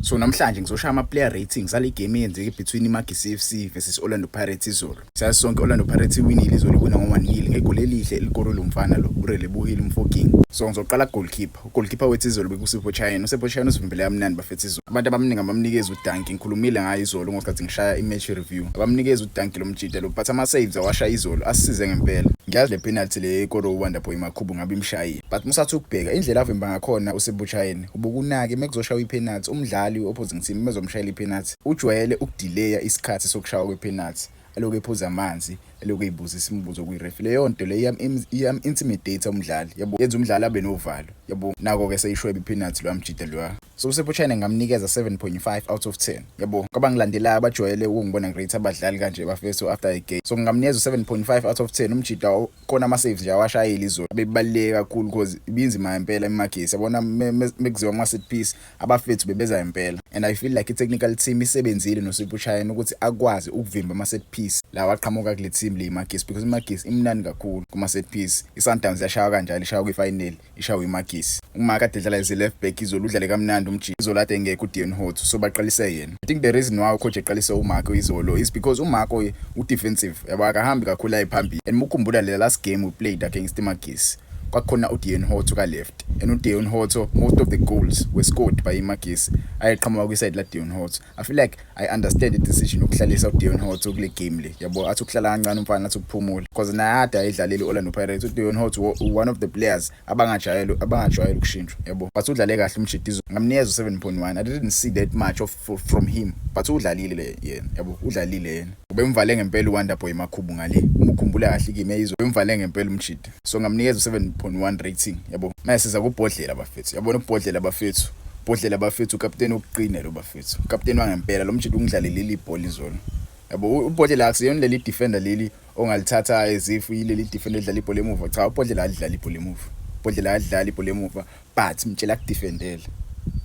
So namhlanje ngizoshaya ama-player ratings ale game eyenzeke between iMagesi FC versus Orlando Pirates izolo. Siyazi sonke Orlando Pirates iwinile izolo, iwina ngo-1-0 ngegoli elihle elikore lo mfana lo, uRelebohile Mofokeng. So ngizoqala goalkeeper. Ugoalkeeper wethu izolo bekuSipho Chaine. USipho Chaine usivimbele kamnandi bafethu izolo. Abantu abaningi abamnikeza udanki, ngikhulumile ngayo izolo ngosikhathi ngishaya i-match review. Abamnikeza udanki lo mjita lo, but ama-saves awashaya izolo asisize ngempela. Ngiyazi le penalty le ekoro uWonderboy Makhubu ngabe imshayile. But musathi ukubheka indlela avimba ngakhona uSipho Chaine, ubukunake mekuzoshaywa i-penalty, umdlali we-opposing team mezomshayela i-penalty ujwayele ukudelaya isikhathi sokushawa kwe-penalty, alokhu ephuza amanzi, elokhu eyibuzisa imibuzo kwi-ref. Leyo nto leyo iyam-intimidate umdlali, yabo, yenza umdlali abe novalo, yabo. Nako-ke seyishweba i-penalty loya mjita loya. So uSipho Chaine ngamnikeza 7.5 out of 10, yabo. Kwabangilandelayo abajwayele ukungibona ngi-rate abadlali kanje bafethu after a game, so ngingamnikeza u-7.5 out of 10 umjita. Khona ama-saves nje awashayile izolo bebaluleke kakhulu because ibinzima impela iMagesi, yabona. Mekuziwa kuma-set piece abafethu bebeza impela, and I feel like i-technical team isebenzile noSipho Chaine ukuthi akwazi ukuvimba ama-set piece lawa aqhamuka kule team le iMagesi, because iMagesi imnandi kakhulu kuma-set piece. I-Sundowns yashaywa kanjalo, ishaywa kwi-final, ishaywa iMagesi. Uma kade edlala as left back izolo udlale kamnandi umjita izolo, ade engekho uDeon Hotto, so baqalise yena. I think the reason why ucoach eqalise uMarco izolo is because uMarco u-defensive, yabo, akahambi kakhulu aye phambili. And mukhumbula le last game we played against iMagesi, kwakukhona uDeon Hotto ka-left, and uDeon Hotto, most of the goals were scored by iMagesi ayeqhamuka kwi-side la-Deon Hotto. I feel like I understand the decision yokuhlalisa uDeon Hotto kule game le, yabo, athi ukuhlala kancane umfana, athi ukuphumula, because naye ade ayidlalile i-Orlando Pirates. UDeon Hotto one of the players abangajwayele ukushintshwa, yabo, but udlale kahle umjita izolo, ngamnikeza u-7.1. I didn't see that much of from him, but udlalile le yena, yabo, udlalile yena. Ubemvale ngempela uWonderboy Makhubu ngale, uma ukhumbula kahle igame eyizolo, ubemvale ngempela umjita, so ngamnikeza u-7.1 rating, yabo. Mase siza kubhodlela bafethu, yabona, ubhodlela bafethu, bhodlela bafethu, ukapteni wokuqina lo bafethu, ukapteni wangempela lo mjita ungidlalelile ibhola izolo, yabo. Ubhodlela akusiyona leli defender leli ongalithatha as if yileli defender edlala ibhola emuva. Cha, ubhodlela alidlala ibhola emuva, ubhodlela alidlala ibhola emuva, but mtshela akudefendele,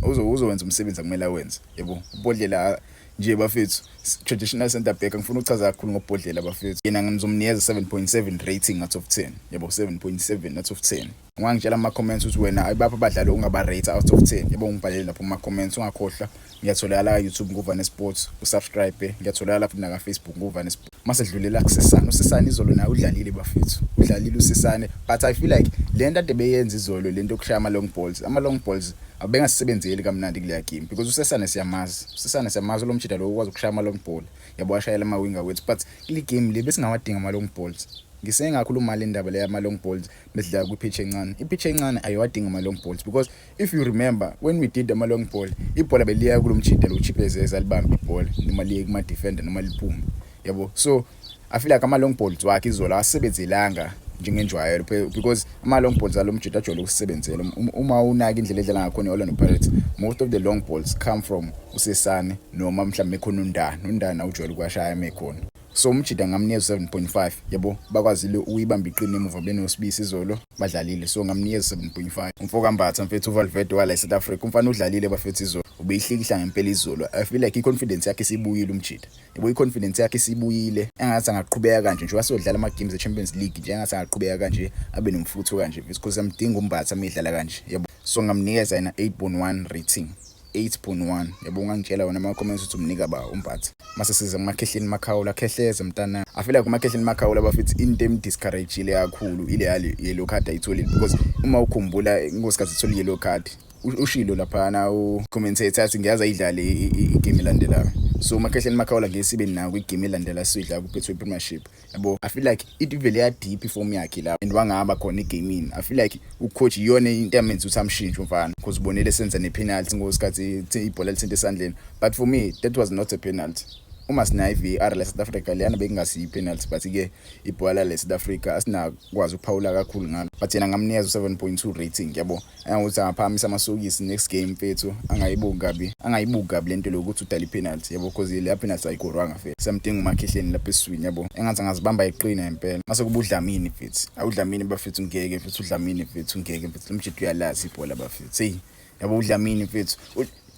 uzowenza umsebenzi akumele awenze, yabo. Ubhodlela nje bafethu, traditional center back. Angifuna ukuchaza kakhulu ngobhodlela bafethu. Yena ngizomnikeza 7.7 rating out of 10, yabo, 7.7 out of 10. Ungangitshela ama-comments ukuthi wena ibaphi abadlali ongaba-rate out of 10, yabo, ngibhalele lapho kuma-comments. Ungakhohlwa, ngiyatholakala ka-YouTube nguvane Sports, usubscribe. Ngiyatholakala futhi naka-Facebook nguvane Sports. Mase dlulela kuSesane. USesane izolo naye udlalile bafethu, udlalile uSesane, but I feel like le nto ade beyenza izolo, le nto yokushaya ama-long balls, ama-long balls abengasebenzeli kamnandi kuleya game, because uSesane siyamazi, uSesane siyamazi lo mjita lo ukwazi ukushaya ama-long ball, yabo, ashayela ama-winger wethu, but kule game le besingawadinga ama-long balls. Ngisengakhuluma le ndaba le yama-long balls besidlala kwi-pitch encane. I-pitch encane ayiwadingi ama-long balls, because if you remember when we did ama-long ball, ibhola beliya kulo mjita lo Chipezeze, alibambe ibhola noma liye kuma-defender noma liphume, yabo. So I feel like ama-long balls wakhe izolo awasebenzelanga njengenjwayelo, because ama-long balls alo mjita ajwayele ukusebenzela. Uma unaka indlela edlala ngakhona i-Orlando Pirates, most of the long balls come from uSesane noma mhlawumbe ekhona uNdana. UNdana ujwayele ukuwashaya uma ekhona. So umjita ngamnikeza 7.5, yabo. Bakwazile ukuyibamba iqine emuva benoSibisi izolo, badlalile, so ngamnikeza 7.5. Umfo kaMbatha mfethu, uValverde wala eSouth Africa, umfana udlalile bafethu izolo, ubeyihlikihla ngempela izolo. I feel like i-confidence yakhe isibuyile umjita, yabo, i-confidence yakhe isibuyile. Engathi angaqhubeka kanje nje, wasodlala ama-games e-Champions League nje, engathi angaqhubeka kanje, abe nomfutho kanje, because amdinga uMbatha uma edlala kanje, yabo. So ngamnikeza yena 8.1 rating, 8.1, yabo. Ungangitshela wona ama-comments ukuthi umnika ba uMbatha. Mase siza kuMakhehleni Makhawula, khehleza mntana. I feel like uMakhehleni Makhawula bafethu, into emdiscourage-ile kakhulu ile yale yellow card ayitholile, because uma ukhumbula ngosikhathi ethola i-yellow card, ushilo laphana u-commentator athi ngiyazi ayidlale igame elandelayo. So uMakhehleni Makhawula ngeke sibe nawo kwigame elandela siyidlala ku-Betway Premiership, yabo. I feel like it ivele yadipha iform yakhe la and wangaba khona egamini. I feel like ucoach iyona into yamenza ukuthi amshintshe umfana, because ubonile senza ne-penalty ngosikhathi ibhola lithinta esandleni, but for me that was not a penalty. Uma sinayo i-VAR la South Africa, leyana bekungasiyo i-penalty, but ke ibhola le South Africa asinakwazi ukuphawula kakhulu ngalo. But yena ngamnikeza u-7.2 rating, yabo. Engakuthi angaphakamisa amasokisi next game mfethu, angayibuki kabi, angayibuki kabi lento lokuthi udala i-penalty, yabo, because leya penalty ayikorwanga vele. Something uMakhehleni lapha esiswini, yabo, engathi angazibamba iqina impela. Mase kuba uDlamini mfethu, awuDlamini bafethu, ngeke mfethu, uDlamini mfethu, ngeke mfethu, lo mjita uyalazi ibhola bafethu, hey, yabo, uDlamini mfethu,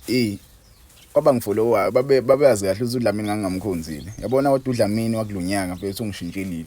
eh kwabangifollowayo babe babeyazi kahle ukuthi uDlamini ngangingamkhonzile, yabona. Kodwa uDlamini wakulonyaka mfethu ungishintshilile.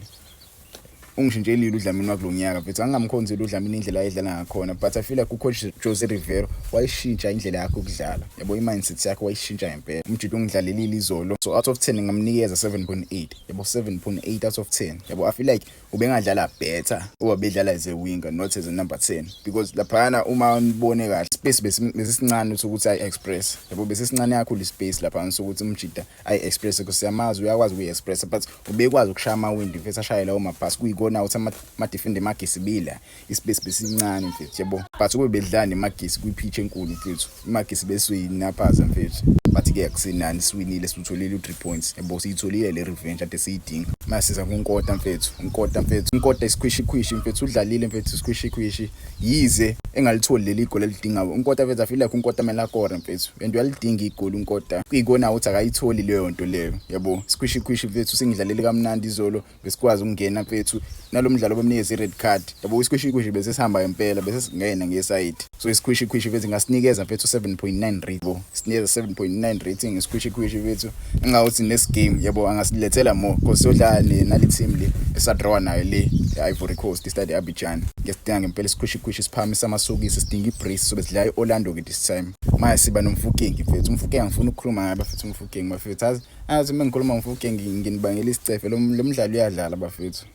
Ungishintshelile uDlamini wakulo nyaka mfethu, angingamkhonzile uDlamini indlela ayedlala ngakhona, but I feel like ucoach Jose Rivero wayishintsha indlela yakhe yokudlala, yabo, i-mindset yakhe wayishintsha ngempela. Umjita ungidlalelile izolo, so out of 10 ngingamnikeza 7.8, yabo, 7.8 out of 10, yabo. I feel like ubengadlala better uba bedlala as a winger, not as a number 10, because laphana uma nibone kahle space besisincane ukuthi ayi-express, yabo, besisincane kakhulu ispace laphana sokuthi umjita ayi-express, because siyamazi uyakwazi ukuyi-express, but ubekwazi ukushaya amawindi mfethu, ashaye lawo maphasi, kuyikona ukuthi ama-defender eMagesi bila ispace besincane mfethu, yabo. But kube bedlala neMagesi kwi-pitch enkulu mfethu, iMagesi besuyinaphaza mfethu, but-ke akusenani, siwinile, siwutholile u-3 points, yabo, siyitholile le revenge ade siyidinga. Masiza kuNkota mfethu, uNkota mfethu, uNkota isikhwishikhwishi mfethu, udlalile mfethu isikhwishikhwishi, yize engalitholi leli goli elidingayo uNkota mfethu. I feel like uNkota kumele akore mfethu, and uyalidinga igoli uNkota, kuyikona ukuthi akayitholi leyo nto leyo, yabo. Isikhwishikhwishi mfethu singidlalele kamnandi izolo, besikwazi ukungena mfethu nalo mdlalo bemnikeza i-red card, yabo. Isikhwishikhwishi bese sihamba ngempela, bese singena ngesayidi, so isikhwishikhwishi mfethu ngasinikeza mfethu 7.9 rating, yabo, sinikeza 7.9 rating isikhwishikhwishi mfethu. Engawuthi next game, yabo, angasilethela more, because siyodlala nale team le esadrawa nayo le e-Ivory Coast, iStade Abidjan. Ngesidinga ngempela isikhwishikhwishi siphakamisa amasokisi, sidinga i-brace, sobe sidlala i-Orlando ke this time. Manje siba noMofokeng mfethu. UMofokeng angifuni ukukhuluma ngaye bafethu. UMofokeng bafethu, azi azi uma ngikhuluma ngoMofokeng nginibangela isicefe. Lo mdlalo uyadlala bafethu,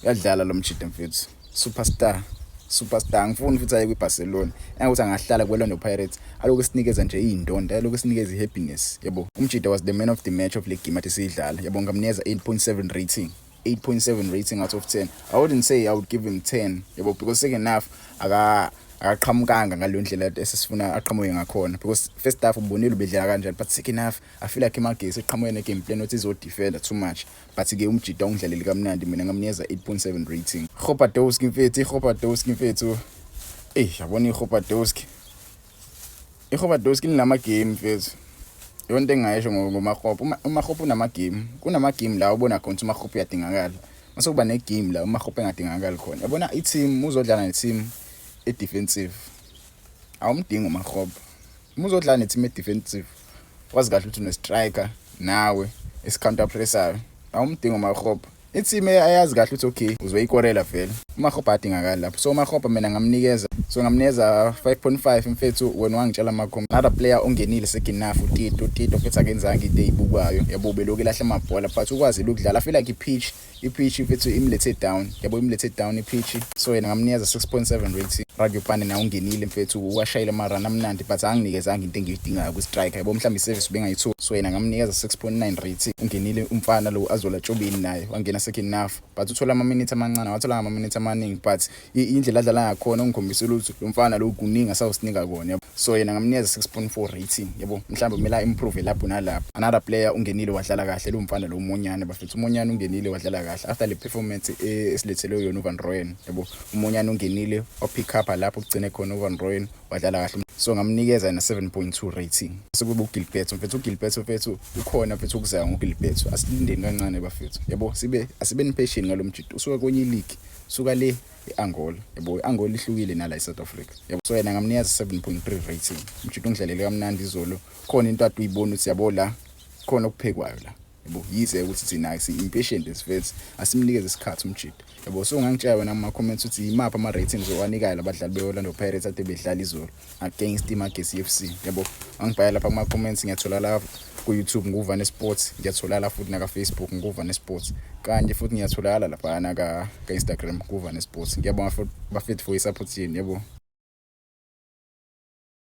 uyadlala lo mjita mfethu, superstar, superstar. Angifuni futhi aye kwiBarcelona, engakuthi angahlala kwi-Orlando Pirates, aloku esinikeza nje iy'ndonda, aloku esinikeza i-happiness, yabo. Umjita was the man of the match of le game ade siyidlala, yabo. Ngamnikeza 8.7 rating, 8.7 rating out of 10. I wouldn't say I would give him 10, yabo, because second half akaqhamukanga ngaleyo ndlela esifuna aqhamuke ngakhona, because first half ubonile ubedlala kanjani, but second half I feel like iMagesi iqhamuke ne-game plan ukuthi izodefenda too much, but-ke umjita ungidlalele kamnandi, mina ngamnikeza 8.7 rating. Khopadoski mfethu, iKhopadoski mfethu, eyi yabona iKhopadoski, iKhopadoski linama-game mfethu. Yonke into engingayisho ngoMakgopa, uMakgopa unama-game, kunama-game la ubona khona ukuthi uMakgopa uyadingakala, mase kuba ne-game la uMakgopa engadingakali khona, yabona. I-team uzodlala ne-team e-defensive, awumdingi uMakgopa. Uma uzodlala ne-team e-defensive, wazi kahle ukuthi une-striker nawe esi-counter pressayo, awumdingi uMakgopa. I-team ayazi kahle ukuthi okay, uzoyikorela vele, uMakgopa adingakali lapho, so uMakgopa mina ngamnikeza, so ngamnikeza 5.5 mfethu. Wena wangitshela ama another player ongenile second half, uTito. uTito mfethu akenzanga into eyibukwayo, yabo, belokhu elahla amabhola, but ukwazile ukudlala. I feel like i-pitch mfethu imlethe down, yabo, imlethe down i-pitch, so yena ngamnikeza 6.7 rating. Radiopane naye ungenile mfethu, washayela ama-run amnandi, but anginikezanga into engiyidingayo kwi-striker, yabo, mhlawumbe i-service bengayithola, so yena ngamnikeza 6.9 rating. Ungenile umfana lo Azola Tshobeni, naye wangena second half, but uthola ama-minutes amancane, wathola ama-minutes amaningi, but indlela adlala ngakhona ungikhombisile ukuthi lo mfana lo kuningi asawusinika kona, yabo, so yena ngamnikeza 6.4 rating, yabo. Mhlawumbe kumele a-improve lapho nalapho. Another player ungenile wadlala kahle lo mfana lo uMonyane bafethu. UMonyane ungenile wadlala kahle after le performance esilethelwe yona uVan Rooyen, yabo. UMonyane ungenile wa-pick up lapho kugcine khona uVan Rooyen, wadlala kahle, so ngamnikeza yena 7.2 rating. Sekuba uGilberto mfethu. UGilberto mfethu ukhona mfethu ukuzayo ngoGilberto, asilindeni kancane bafethu, yabo, sibe asibeni patient ngalo mjito, usuka kwenye league, suka le e-Angola, yabo. I-Angola ihlukile nala e-South Africa, yabo, so yena ngamnikeza 7.3 rating. Umjito ungidlalele kamnandi izolo, khona into ade uyibona ukuthi yabo la khona okuphekwayo la, yabo, yize ukuthi thina si-impatient mfethu, asimnikeze isikhathi umjito, yabo. So ungangitshela wena kuma-comments ukuthi yimaphi ama-ratings owanikayo labadlali be-Orlando Pirates ade bedlala izolo against iMagesi FC, yabo. Angibhala lapha kuma-comments. Ngiyatholakala ku-YouTube nguVane Sports, ngiyatholakala futhi naka-Facebook nguVane Sports, kanje futhi ngiyatholakala laphana ka-Instagram kuVane Sports. Ngiyabonga futhi bafethu for i-support yenu, yabo.